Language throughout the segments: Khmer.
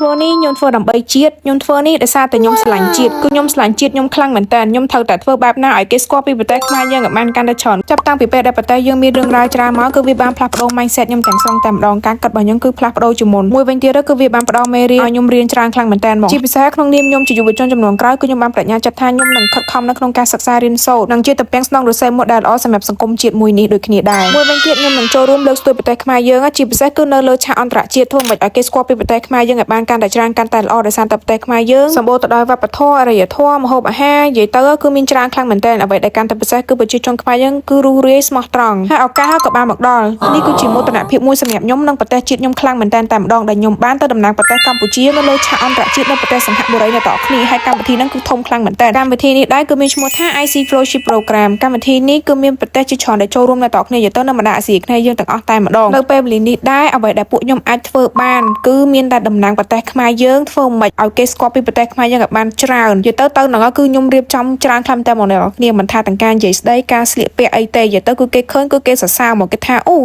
ធ្វើនេះខ្ញុំធ្វើដើម្បីជាតិខ្ញុំធ្វើនេះដោយសារតែខ្ញុំស្រឡាញ់ជាតិគឺខ្ញុំស្រឡាញ់ជាតិខ្ញុំខ្លាំងមែនតើខ្ញុំត្រូវតែធ្វើបែបណាឲ្យគេស្គាល់ពីប្រទេសខ្មែរយើងឲ្យបានកាន់តែច្រើនចាប់តាំងពីពេលដែលប្រទេសយើងមានរឿងរ៉ាវច្រើនមកគឺវាបានផ្លាស់ប្ដូរ mindset ខ្ញុំទាំងស្រុងតែម្ដងការគិតរបស់ខ្ញុំគឺផ្លាស់ប្ដូរជាមុនមួយវិញទៀតគឺវាបានផ្ដល់មេរៀនឲ្យខ្ញុំរៀនច្រើនខ្លាំងមែនតើមកជាពិសេសក្នុងនាមខ្ញុំជាយុវជនចំនួនក្រោយគឺខ្ញុំបានប្ដេជ្ញាចិត្តថាខ្ញុំនឹងខិតខំនៅក្នុងការសិក្សារៀនសូត្រនិងជាទំពាំងស្នងឫស្សីមួយដែលល្អសម្រាប់សង្គមជាតិមួយនេះដូចគ្នាដែរមួយវិញទៀតខ្ញុំនឹងចូលរួមលើកស្ទួយប្រទេសខ្មែរយើងជាពិសេសគឺនៅលើឆាកអន្តរជាតិធ្វើម៉េចឲ្យគេស្គាល់ពីប្រទេសខ្មែរយើងឲ្យបានកាន់តែច្រើនកាន់តែល្អដោយសារតែប្រទេសខ្មែរយើងសម្បូរទៅដោយវប្បធម៌អរិយធម៌ម្ហូបអាហារនិយាយទៅគឺមានច្រើនខ្លាំងមែនទែនអ្វីដែលកាន់តែពិសេសគឺប្រជាជនខ្មែរយើងគឺរួសរាយស្មោះត្រង់ហើយឱកាសក៏បានមកដល់នេះគឺជាមោទនភាពមួយសម្រាប់ខ្ញុំនិងប្រទេសជាតិខ្ញុំខ្លាំងមែនទែនតែម្ដងដែលខ្ញុំបានទៅតំណាងប្រទេសកម្ពុជានៅលើឆាកអន្តរជាតិនៅប្រទេសសិង្ហបុរីនៅតគ្នាហើយកម្មវិធីហ្នឹងគឺធំខ្លាំងមែនទែនកម្មវិធីនេះដែរគឺមានឈ្មោះថា IC Fellowship Program កម្មវិធីនេះគឺមានប្រទេសជាច្រើនដែលចូលរួមនៅតគ្នានិយាយទៅនៅបណ្ដាអាស៊ីអាគ្នេយ៍យើងទាំងអស់តែម្ដងនៅពេលវេលានេះដែរអ្វីដែលពួកខ្ញុំអាចធ្វើបានគឺមានតែតំណាងប្រទេសខ្មែរយើងធ្វើម៉េចឲ្យគេស្គាល់ពីប្រទេសខ្មែរយើងឲ្យបានច្រើននិយាយទៅទៅហ្នឹងគឺខ្ញុំរៀបចំច្រើនខ្លាំងតែមកអ្នកគ្នាមិនថាទាំងការនិយាយស្ដីការស្លៀកពាក់អីទេនិយាយទៅគឺគេឃើញគឺគេសរសើរមកគេថាអូ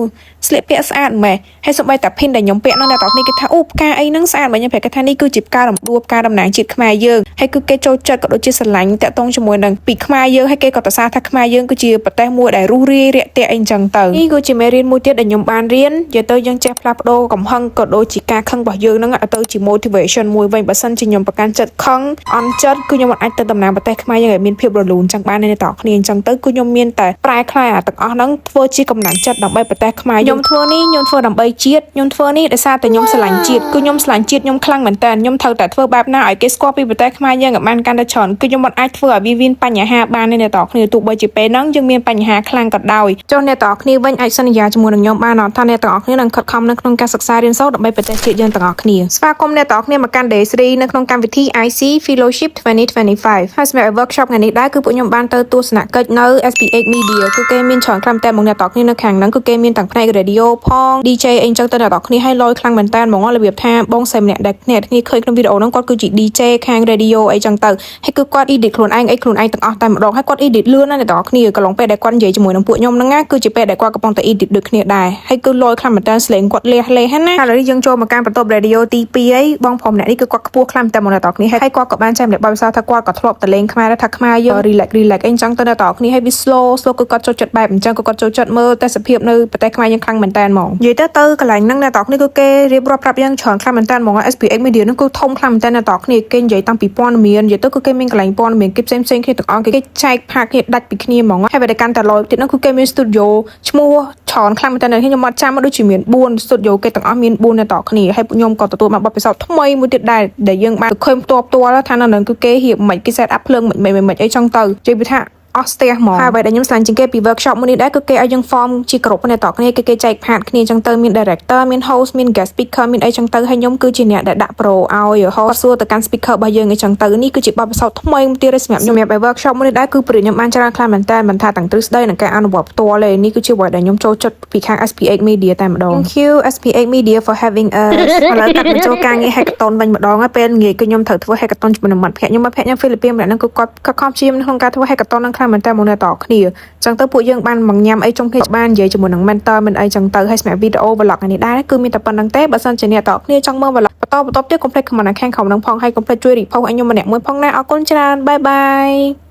ស្លៀកពាក់ស្អាតម៉េះហើយសូម្បីតែ pin ដែលខ្ញុំពាក់ហ្នឹងអ្នកទាំងគ្នាគេថាអូផ្កាអីហ្នឹងស្អាតម៉េះខ្ញុំប្រាប់គេថានេះគឺជាផ្ការំដួលផ្កាតំណាងជាតិខ្មែរយើងហើយគឺគេចូលចិត្តក៏ដូចជាស្រឡាញ់តាក់ទងជាមួយនឹងពីខ្មែរយើងហើយគេក៏សរសើរថាខ្មែរយើងគឺជាប្រទេសមួយដែលរុះរាយរាក់ទាក់អីចឹងទៅនេះគឺជាមេរៀនមួយទៀតដែលខ្ញុំបានរៀននិយាយទៅយើងចេះផ្លាស់ប្ដូរកំហឹងក៏ដូចជាការខឹងរបស់យើងហ្នឹងឲ្យទៅជា motivation មួយវិញបើសិនជាខ្ញុំប្រកាន់ចិត្តខឹងអន់ចិត្តគឺខ្ញុំមិនអាចទៅតំណាងប្រទេសខ្មែរយើងឲ្យមានភាពរលូនចឹងបានទេអ្នកទាំងគ្នាអញ្ចឹងទៅគឺខ្ញុំមានតែប្រែក្លាយអាទាំងអស់ហ្នឹងធ្វើជាកម្លាំងចិត្តដើម្បីប្រទេសខ្មែរខ្ញុំធ្វើនេះខ្ញុំធ្វើដើម្បីជាតិខ្ញុំធ្វើនេះដោយសារតែខ្ញុំស្រឡាញ់ជាតិគឺខ្ញុំស្រឡាញ់ជាតិខ្ញុំខ្លាំងមែនតើខ្ញុំត្រូវតែធ្វើបែបណាឲ្យគេស្គាល់ពីប្រទេសខ្មែរយើងឲ្យបានកាន់តែច្រើនគឺខ្ញុំមិនអាចធ្វើឲ្យវាមានបញ្ហាបានទេអ្នកទាំងគ្នាទោះបីជាពេលហ្នឹងយើងមានបញ្ហាខ្លាំងក៏ដោយចុះអ្នកទាំងគ្នាវិញអាចសន្យាជាមួយនឹងខ្ញុំបានអត់ថាអ្នកទាំងអស់គ្នានឹងខិតខំនៅក្នុងការសិក្សារៀនសូត្រដើម្បីប្រទេសជាតិយើងទាំងអស់គ្នាស្វាគមន៍អ្នកទាំងអស់គ្នាមកកាន់ Day 3នៅក្នុងកម្មវិធី IC Fellowship 2025ហើយសម្រាប់ workshop ថ្ងៃនេះដែរគឺពួកខ្ញុំបានទៅទស្សនកិច្ចនៅ SPH Media គឺគេមានច្រើនខ្លាំងតែមកអ្នកទាំងអស់គ្នានៅខាងហ្នឹងគឺគេមានទាំងផ្នែក radio ផង DJ អីចឹងទៅអ្នកទាំងអស់គ្នាឲ្យលយខ្លាំងមែនតើហ្មងរបៀបថាបងស្រីម្នាក់ដែលអ្នកគ្នាឃើញក្នុងវីដេអូហ្នឹងគាត់គឺជា DJ ខាង radio អីចឹងទៅហើយគឺគាត់ edit ខ្លួនឯងអីខ្លួនឯងទាំងអស់តែម្ដងហើយគាត់ edit លឿនណាស់អ្នកទាំងអស់គ្នាកន្លងពេលដែលគាត់និយាយជាមួយនឹងពួកខ្ញុំហ្នឹងណាគឺជាពេលដែលគាត់កំពុងតែ edit ដូចគ្នាដែរហើយគឺលយខ្លាំងមែនតើស្លេងគាត់លះលេះណាឥឡូវនេះយើងចូលមកកាន់បន្ទប់ radio ទី2អីបងប្រុសម្នាក់នេះគឺគាត់ខ្ពស់ខ្លាំងតែមកអ្នកទាំងអស់គ្នាហើយគាត់ក៏បានចែករំលែកបទពិសោធន៍ថាគាត់ក៏ធ្លាប់ទៅលេងខ្មែរដែរថាខ្មែរយើង relax relax អីចឹងទៅអ្នកទាំងអស់គ្នាហើយវា slow slow គឺគាត់ចូលចិត្តបែបអញ្ចឹងគឺគាត់ចូលចិត្តមើលទេសភាពនៅប្រទេសខ្មែរយើងខ្លាំងមែនតើហ្មងនិយាយទៅទៅកន្លែងហ្នឹងអ្នកទាំងអស់គ្នាគឺគេរៀបរាប់ប្រាប់យើងច្រើនខ្លាំងមែនតើហ្មង SPX Media ហ្នឹងគឺធំខ្លាំងមែនតើអ្នកទាំងអស់គ្នាគេនិយាយតាំងពីព័ត៌មាននិយាយទៅគឺគេមានកន្លែងព័ត៌មានគេផ្សេងផ្សេងគ្នាទាំងអស់គេចែកផាកគ្នាដាច់ពីគ្នាហ្មងហើយបើតែកាន់តែលយទៀតហ្នឹងគឺគេមាន studio ឈ្មោះច្រើនខ្លាំងមែនតើខ្ញុំអត់ចាំដូចជាមាន4 studio គេទាំងអស់មាន4អ្នកទាំងអស់គ្នាហើយពួកខ្ញុំក៏ទទួលបានបទពិសោធន៍ថ្មីមួយទៀតដែរដែលយើងបានឃើញផ្ទាល់ផ្ទាល់ថានៅនឹងគឺគេរៀបមិនគេ set up ភ្លើងមិនមិនមិនអីចឹងទៅនិយាយពីថាអស់ស្ទះហ្មងហើយអ្វីដែលខ្ញុំស្លាញ់ជាងគេពី workshop មួយនេះដែរគឺគេឲ្យយើង form ជាក្រុមអ្នកតគ្នាគេគេចែក part គ្នាចឹងទៅមាន director មាន host មាន guest speaker មានអីចឹងទៅហើយខ្ញុំគឺជាអ្នកដែលដាក់ pro ឲ្យ host សួរទៅកាន់ speaker របស់យើងអីចឹងទៅនេះគឺជាបទពិសោធន៍ថ្មីមួយទៀតសម្រាប់ខ្ញុំសម្រាប់ឲ្យ workshop មួយនេះដែរគឺព្រាខ្ញុំបានច្រើនខ្លាំងមែនតើមិនថាទាំងទ្រឹស្ដីនិងការអនុវត្តផ្ទាល់ទេនេះគឺជាអ្វីដែលខ្ញុំចូលចិត្តពីខាង SPX Media តែម្ដង Thank you SPX Media for having us ឥឡូវកាត់បញ្ចូលការងារ hackathon វិញម្ដងហើយពេលងាយគឺខ្ញុំត្រូវធ្វើ hackathon ជាមួយនឹងមិត្តភក្តិខ្ញុំមិត្តភក្តិខ្ញុំហ្វីលីពីនម្នាក់ហ្នឹងគឺគាត់ខិតខំព្យាយាមក្នុងការធ្វើ hackathon ហ្នឹងខ្លាំងមែនតើមកអ្នកតគ្នាចឹងទៅពួកយើងបានមកញ៉ាំអីចុងគ្នាបាននិយាយជាមួយនឹង mentor មិនអីចឹងទៅហើយសម្រាប់វីដេអូ vlog ថ្ងៃនេះដែរគឺមានតែប៉ុណ្្នឹងទេបើសិនជាអ្នកតគ្នាចង់មើល vlog បន្តបន្តទៀតកុំភ្លេច comment នៅខាងក្រោមហ្នឹងផងហើយកុំភ្លេចជួយ repost ឲ្យខ្ញុំម្នាក់មួយផងណាអរគុណច្រើន bye bye.